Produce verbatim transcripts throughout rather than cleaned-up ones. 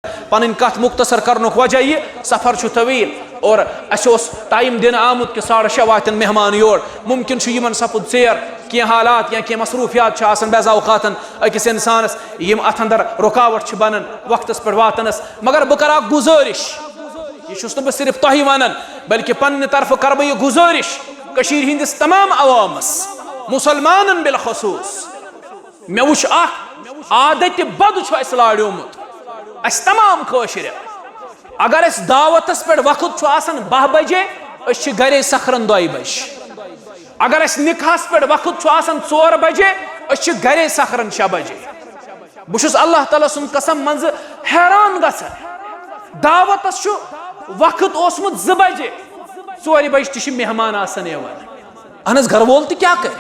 پنٕنۍ کتھ مختصر کرنُک وجہ یہِ، سفر چھُ طویل اور اسہِ اوس ٹائم دِنہٕ آمُت کہِ ساڑٕ شےٚ واتن مہمان یور۔ ممکن چھُ یِمن سپُد ژیر، کینٛہہ حالات یا کینٛہہ مصروفیات چھِ آسان بعض اوقاتن أکِس انسانس، یِم اتھ اندر رکاوٹ چھِ بنان وقتس پٮ۪ٹھ واتنس۔ مگر بہٕ کرٕ اکھ گزٲرِش، یہِ چھُس نہٕ بہٕ صرف تۄہہِ ونان، بلکہِ پننہِ طرفہٕ کرٕ بہٕ یہِ گزٲرِش کٔشیٖرِ ہٕنٛدِس تمام عوامس، مسلمانن بالخصوص۔ مےٚ وُچھ اکھ عادتِ بد چھُ اسہِ لاریومُت، اسہِ تمام کٲشرٮ۪ن۔ اگر اسہِ دعوتس پٮ۪ٹھ وقت چھُ آسان باہ بجے، أسۍ چھِ گرے سکھرن دۄیہِ بجہِ۔ اگر اسہِ نکاحس پٮ۪ٹھ وقت چھُ آسان ژور بجے، أسۍ چھِ گرے سکھرن شےٚ بجے۔ بہٕ چھُس اللہ تعالیٰ سُنٛد قسم منٛزٕ حیران گژھان، دعوتس چھُ وقت اوسمُت زٕ بجے، ژورِ بجہِ تہِ چھِ مہمان آسان یِوان۔ اہن حظ، گرٕ وول تہِ کیٛاہ کرِ؟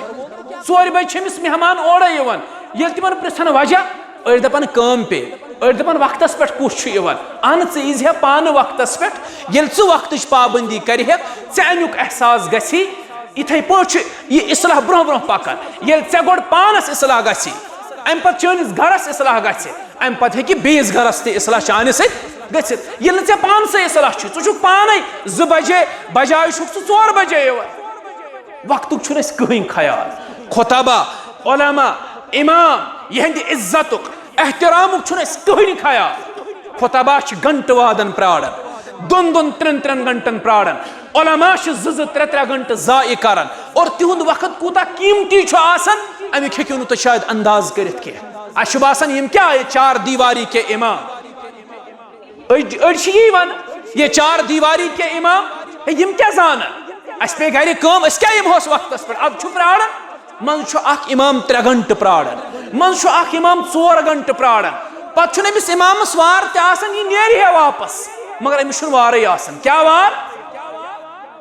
ژورِ بجہِ چھِ أمِس مہمان اورے یِوان۔ ییٚلہِ تِمن پرژھن وجہ، أڑۍ دپان کٲم پے، أڑۍ دپان وقتس پٮ۪ٹھ کُس چھُ یِوان۔ اہن، ژٕ ییٖزِ ہا پانہٕ وقتس پٮ۪ٹھ۔ ییٚلہِ ژٕ وقتٕچ پابندی کرِہکھ، ژےٚ امیُک احساس گژھی۔ یِتھے پٲٹھۍ چھُ یہِ اصلاح برونٛہہ برونٛہہ پکان۔ ییٚلہِ ژےٚ گۄڈٕ پانس اصلاح گژھی، امہِ پتہٕ چٲنِس گرس اصلاح گژھِ، امہِ پتہٕ ہیٚکہِ بیٚیِس گرس تہِ اصلاح چانہِ سۭتۍ گٔژھِتھ۔ ییٚلہِ نہٕ ژےٚ پانسٕے اصلاح چھُ، ژٕ چھُکھ پانے زٕ بجے بجاے چھُکھ ژٕ ژور بجے یِوان۔ وقتُک چھُنہٕ اَسہِ کٕہٕنۍ خیال۔ خطبہ، علماء، امام، یِہنٛدِ عزتُک، احترامُک چھُنہٕ اَسہِ کٕہٕنۍ خیال۔ خطبہ چھِ گھنٹہٕ وادن پراران، دۄن دۄن ترٛٮ۪ن ترٛٮ۪ن گھنٹن پراران۔ علماء چھِ زٕ زٕ ترٛےٚ ترٛےٚ گھنٹہٕ ضایع کران۔ اور تِہُنٛد وقت کوٗتاہ قیمتی چھُ آسان، اَمیُک ہیٚکِو نہٕ تُہۍ شاید انداز کٔرِتھ کینٛہہ۔ اَسہِ چھُ باسان، یِم کیٛاہ، یہِ چار دیواری کے امام۔ أڑۍ أڑۍ چھِ یی ونان، یہ چار دیواری کے امام، ہے، یِم کیٛاہ زانن؟ اَسہِ پیٚیہِ گرِ کٲم، أسۍ کیٛاہ یِمہوس وقتس پٮ۪ٹھ؟ ادٕ چھُ پراران، منٛزٕ چھُ اکھ امام ترٛےٚ گھنٹہٕ پراران، منٛزٕ چھُ اکھ امام ژور گھنٹہٕ پراران، پتہٕ چھُنہٕ أمِس امامس وار تہِ آسان، یہِ نیرِ ہے واپس، مگر أمِس چھُنہٕ وارٕے آسان۔ کیٛاہ وار؟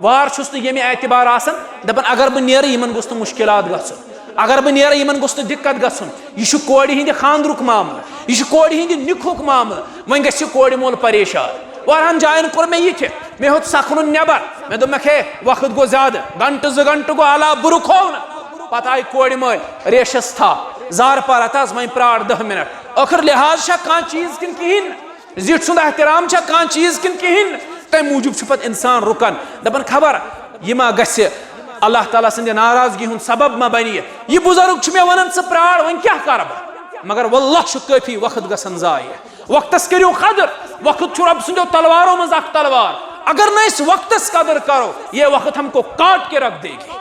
وار چھُس نہٕ ییٚمہِ اعتبار آسان، دپان اگر بہٕ نیرٕ یِمن گوٚژھ نہٕ مُشکِلات گژھُن، اگر بہٕ نیرٕ یِمن گوٚژھ نہٕ دِقت گژھُن۔ یہِ چھُ کورِ ہٕنٛدِ خانٛدرُک معاملہٕ، یہِ چھُ کورِ ہٕنٛدِ نِکہُک معاملہٕ۔ وۄنۍ گژھِ یہِ کورِ مول پریشان۔ واریاہن جاین کوٚر مےٚ یہِ تہِ، مےٚ ہیوٚت سکھنُن نٮ۪بر، مےٚ دوٚپمکھ، ہے، وقت گوٚو زیادٕ، گنٹہٕ زٕ گنٹہٕ گوٚو علاوٕ، بہٕ رُکو نہٕ۔ پتہٕ آیہِ کورِ مٲلۍ، ریشس تھپھ، زارٕ پار، ہتہٕ حظ وۄنۍ پرار دہ منٹ، ٲخر لحاظ چھا کانٛہہ چیٖز کِنہٕ کِہیٖنۍ نہٕ؟ زِٹھۍ سُنٛد احترام چھا کانٛہہ چیٖز کِنہٕ کِہیٖنۍ نہٕ؟ تَمہِ موٗجوٗب چھُ پتہٕ اِنسان رُکان، دَپان، خبر یہِ ما گژھِ اللہ تعالیٰ سٕنٛدِ ناراضگی ہُنٛد سبب ما بَنہِ یہِ؟ یہِ بُزرگ چھُ مےٚ وَنان، ژٕ پرٛار، وۄنۍ کیٛاہ کَرٕ بہٕ؟ مگر واللہ چھُ کٲفی وقت گژھان ضایع۔ وقتَس کٔرِو قدر، وقت چھُ رۄب سٕنٛدیو تلوارو منٛز اَکھ تلوار۔ اگر نہٕ أسۍ وقتَس قدر کَرو، یہ وقت ہم کو کاٹ کے رکھ دے گی۔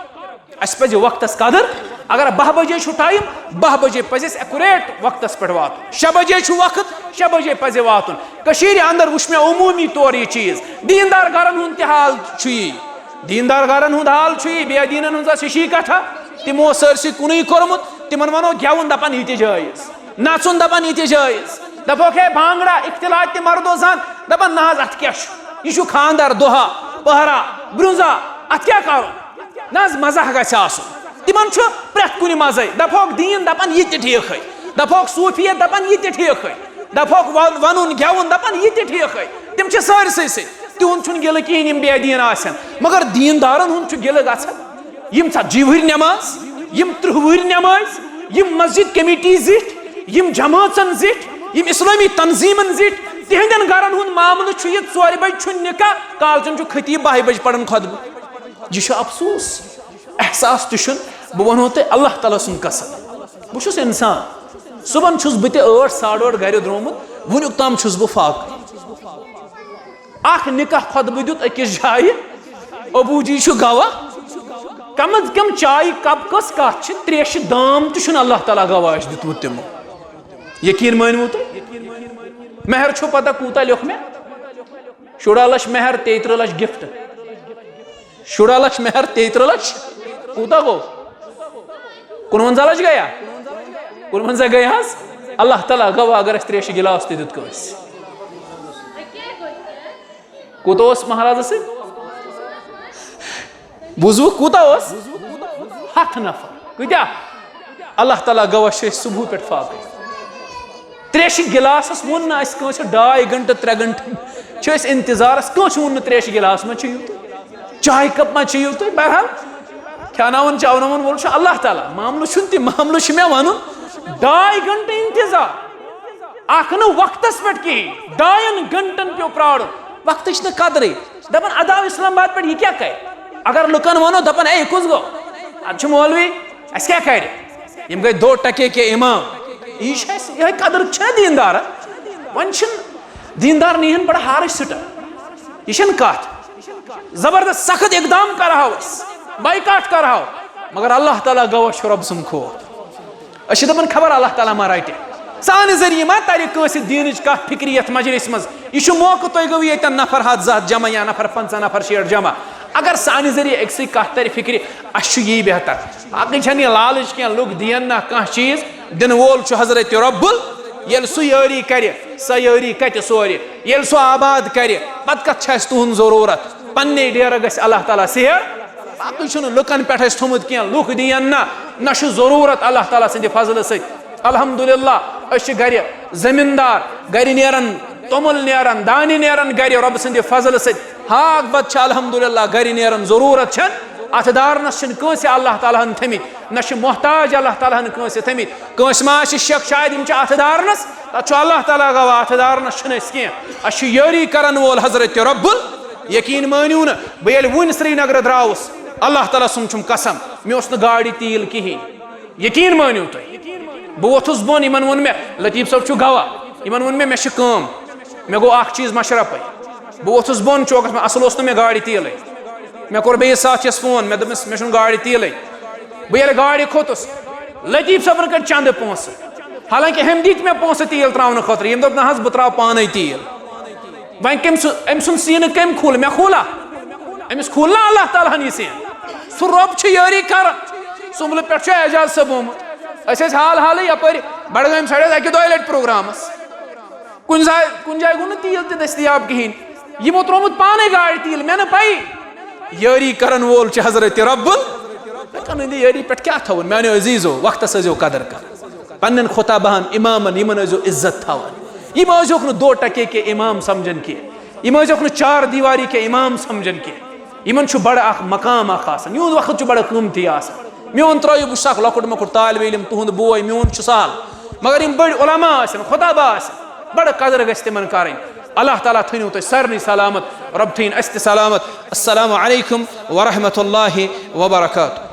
اَسہِ پَزِ وقتَس قدٕر۔ اگر باہ بجے چھُ ٹایم، باہ بجے پَزِ اَسہِ ایکوریٹ وقتَس پٮ۪ٹھ واتُن۔ شےٚ بجے چھُ وقت، شےٚ بجے پَزِ واتُن۔ کٔشیٖرِ اَندَر وٕچھ مےٚ عموٗمی طور یہِ چیٖز۔ دیٖندار گَرَن ہُنٛد تہِ حال چھُ یی۔ دیٖندار گَرَن ہُنٛد حال چھُ یی۔ بے دیٖنَن ہٕنٛز ٲس ہِشی کَتھا۔ تِمو ٲس سٲرسٕے کُنُے کوٚرمُت۔ تِمَن وَنو گٮ۪وُن، دَپان یہِ تہِ جٲیِز۔ نَژُن، دَپان یہِ تہِ جٲیِز۔ دَپوکھ، ہے بانٛگڑا، اختلاط تہِ مردو زَن۔ دَپان، نہ حظ، اَتھ کیٛاہ چھُ؟ یہِ چھُ خانٛدار، دۄہا، پٔہرا، برٛونٛزا، اَتھ کیٛاہ کَرُن؟ نہ حظ، مزاح گژھِ آسُن۔ تِمن چھُ پرٛٮ۪تھ کُنہِ مزے۔ دپہوکھ دیٖن، دپان یہِ تہِ ٹھیٖکھٕے۔ دپہوکھ صوٗفیت، دپان یہِ تہِ ٹھیٖکھٕے۔ دپہوکھ ون-، ونُن گٮ۪وُن، دپان یہِ تہِ ٹھیٖکھٕے۔ تِم چھِ سٲرسٕے سۭتۍ۔ تِہُنٛد چھُنہٕ گِلہٕ کِہیٖنۍ، یِم بے دیٖن آسن۔ مگر دیٖندارن ہُنٛد چھُ گِلہٕ گژھان۔ یِم ژتجی وٕہٕرۍ نٮ۪ماز، یِم تٕرٛہ وٕہٕرۍ نٮ۪ماز، یِم مسجد کمیٹی زِٹھۍ، یِم جمٲژن زِٹھۍ، یِم اسلٲمی تنظیٖمن زِٹھۍ، تِہنٛدٮ۪ن گرن ہُنٛد معاملہٕ چھُ یہِ، ژورِ بجہِ چھُ نکاح، کالچن چھُ خطیب باہہِ بجہِ پران خطبہٕ۔ یہِ چھُ افسوس۔ احساس تہِ چھُنہٕ۔ بہٕ وَنو تۄہہِ اللہ تعالیٰ سُنٛد قسم، بہٕ چھُس اِنسان۔ صُبحن چھُس بہٕ تہِ ٲٹھ، ساڑٕ ٲٹھ گرِ درٛامُت، وُنیُک تام چھُس بہٕ فاقہٕ۔ اکھ نکاح خطبہٕ دیُت أکِس جایہِ، ابوٗ جی چھُ گواہ۔ کم از کم چایہِ کپ کٔژ کتھ چھِ، ترٛیشہِ دام تہِ چھُنہٕ اللہ تعالیٰ گواہ اَسہِ دیُتمُت تِمو۔ یقیٖن مٲنِو تُہۍ؟ مہر چھُو پتہ کوٗتاہ لیوٚکھ مےٚ؟ شُراہ لچھ مہر، تیٚیہِ ترٕٛہ لچھ گفٹ۔ شُراہ لچھ مہر، تیٚیہِ ترٕٛہ لچھ، کوٗتاہ گوٚو؟ کُنوَنزاہ لچھ گٔیا؟ کُنوَنزاہ گٔے حظ؟ اللہ تعالیٰ گواہ اگر اَسہِ ترٛیشہِ گِلاس تہِ دیُت کٲنٛسہِ۔ کوٗتاہ اوس مہرازس سۭتۍ؟ بوٗزوٕ کوٗتاہ اوس؟ ہَتھ نفر۔ کۭتیٛاہ؟ اللہ تعالیٰ گواہ چھِ أسۍ صُبحُ پٮ۪ٹھ فاقے۔ ترٛیشہِ گِلاسَس ووٚن نہٕ اَسہِ کٲنٛسہِ، ڈاے گھنٹہٕ، ترٛےٚ گھنٹہٕ چھِ أسۍ اِنتظارَس، کٲنٛسہِ ووٚن نہٕ ترٛیشہِ گِلاس ما چیٚیِو تُہۍ؟ چایہِ کپ ما چیٚیِو تُہۍ؟ بہرحال، کھیٛاناوَن چاوناوَن وول چھُ اللہ تعالیٰ۔ معاملہٕ چھُنہٕ تہِ، معاملہٕ چھُ مےٚ وَنُن، ڈاے گھنٹہٕ اِنتظار۔ اکھ نہٕ وقتس پٮ۪ٹھ کِہیٖنۍ، ڈاین گھنٹن پیوٚو پرارُن، وقتٕچ نہٕ قدرٕے۔ دپان ادا اسلام آباد پٮ۪ٹھ یہِ کیٛاہ کرِ؟ اگر لُکن ونو، دپان اے، یہِ کُس گوٚو؟ اتھ چھُ مولوی، اسہِ کیٛاہ کرِ؟ یِم گٔے دو ٹکے کے امام۔ یہِ چھُ اسہِ یِہوٚے قدر چھُنہ دیندارن؟ وۄنۍ چھِنہٕ دیندار نِہن بڑٕ ہارٕچ سٹر۔ یہِ چھَنہٕ کتھ۔ زبردست سخت اقدام کرہو أسۍ، بائیکاٹ کرہو، مگر اللہ تعالیٰ گواہ چھُ، رۄب سُنٛد خوف۔ أسۍ چھِ دَپان خبر اللہ تعالیٰ ما رَٹہِ۔ سانہِ ذٔریعہٕ ما تَرِ کٲنٛسہِ دیٖنٕچ کَتھ فِکرِ یَتھ مجلسہِ منٛز؟ یہِ چھُ موقعہٕ، تُہۍ گٔیوٕ ییٚتٮ۪ن نفر ہَتھ زٕ ہَتھ جمع یا نفر پنٛژاہ نفر شیٹھ جمع۔ اگر سانہِ ذٔریعہٕ أکسٕے کَتھ تَرِ فِکرِ، اَسہِ چھُ یی بہتر۔ باقٕے چھَنہٕ یہِ لالٕچ کینٛہہ، لُکھ دِیَن نہ کانٛہہ چیٖز، دِنہٕ وول چھُ حضرت رۄبُل۔ ییٚلہِ سُہ یٲری کَرِ، سۄ یٲری کَتہِ سورِ؟ ییٚلہِ سُہ آباد کَرِ، پَتہٕ کَتھ چھِ اَسہِ تُہُنٛد ضروٗرت؟ پنٛنے ڈیرٕ گژھِ اللہ تعالیٰ سیر۔ باقٕے چھُنہٕ لُکن پٮ۪ٹھ اَسہِ تھوٚمُت کینٛہہ، لُکھ دِیَن نہ، نہ چھُ ضروٗرت اللہ تعالیٰ سٕنٛدِ فضلہٕ سۭتۍ۔ الحمدللہ، أسۍ چھِ گرِ زٔمیٖندار، گرِ نیران توٚمُل، نیران دانہِ، نیران گرِ رۄبہٕ سٕنٛدِ فضلہٕ سۭتۍ۔ ہاکھ بتہٕ چھِ الحمدللہ گرِ نیران، ضروٗرت چھَنہٕ۔ اَتھٕ دارنَس چھِنہٕ کٲنٛسہِ اللہ تعالیٰ ہن تھٔمٕتۍ، نہ چھِ محتاج اللہ تعالیٰ ہن کٲنٛسہِ تھٔمٕتۍ۔ کٲنٛسہِ ما آسہِ شک، شاید یِم چھِ اَتھٕ دارنَس، تَتھ چھُ اللہ تعالیٰ گواہ، اَتھٕ دارنَس چھُنہٕ أسۍ کینٛہہ۔ اَسہِ چھُ یٲری کرن وول حضرت رۄبُل یقین مٲنِو نہٕ، بہٕ ییٚلہِ وُنہِ سرینگرٕ درٛاوُس، اللہ تعالیٰ سُنٛد چھُم قسم، مےٚ اوس نہٕ گاڑِ تیٖل کِہیٖنۍ۔ یقین مٲنِو تُہۍ، بہٕ ووٚتھُس بۄن، یِمن ووٚن مےٚ، لطیف صٲب چھُ گواہ، یِمن ووٚن مےٚ، مےٚ چھِ کٲم، مےٚ گوٚو اکھ چیٖز مشرفٕے۔ بہٕ ووٚتھُس بۄن چوکس منٛز، اصل اوس نہٕ مےٚ گاڑِ تیٖلٕے۔ مےٚ کوٚر بیٚیِس ساتھیَس فون، مےٚ دوٚپمَس، مےٚ چھُنہٕ گاڑِ تیٖلٕے۔ بہٕ ییٚلہِ گاڑِ کھوٚتُس، لطیف صٲبن کٔڑۍ چندٕ پونٛسہٕ، حالانکہ أمۍ دِتۍ مےٚ پونٛسہٕ تیٖل تراونہٕ خٲطرٕ، ییٚمۍ دوٚپ، نہ حظ، بہٕ تراوٕ پانے تیٖل۔ وۄنۍ کٔمۍ سُہ، أمۍ سُنٛد سیٖنہٕ کٔمۍ کھول؟ مےٚ کھولا؟ أمِس کھول نہ اللہ تعالیٰ ہن یہِ سیٖنہٕ؟ سُہ رۄب چھُ یٲری کران۔ سُمبلہٕ پٮ۪ٹھ چھُ اعجاز صٲب آمُت۔ أسۍ ٲسۍ حال حالٕے یپٲرۍ بڈگٲمۍ سایڈس اکہِ دۄیہِ لٹہِ پروگرامس۔ کُنہِ جایہِ، کُنہِ جایہِ گوٚو نہٕ تیٖل تہِ دٔستیاب کِہیٖنۍ۔ یِمو ترٛوومُت پانے گاڑِ تیٖل، مےٚ نہٕ پَیی۔ یٲری کرن وول چھُ حضرت رۄبُل۔ مےٚ کَنہٕ ہٕنٛدِ یٲری پٮ۪ٹھ کیٛاہ تھاوُن؟ میٛانیو عزیٖزو، وقتس ٲسۍزیو قدر کران۔ پننٮ۪ن خطابہن، امامن، یِمن ٲسۍزیو عزت تھاوان۔ یِم ٲسۍزیوکھ نہٕ دو ٹکے کے امام سمجھان کینٛہہ۔ یِم ٲسۍزیوکھ نہٕ چار دیواری کے امام سمجھان کینٛہہ۔ یِمن چھُ بڑٕ اکھ مقام اکھ آسان۔ یِہُنٛد وقت چھُ بڑٕ قۭمتی آسان۔ میون ترٛٲیِو، بہٕ چھُس اکھ لۄکُٹ مۄکُٹ طالب علم، تُہُنٛد بوے، میون چھُ سہل۔ مگر یِم بٔڑۍ علماء ٲسِن، خطبہ ٲسِن، بڑٕ قدر گژھِ تِمن کرٕنۍ۔ اللہ تعالیٰ تھٲینو تُہۍ سارنٕے سلامت، رۄب تھٲیِن اَسہِ تہِ سلامت۔ السلام علیکم ورحمۃ اللہ وبرکاتہ۔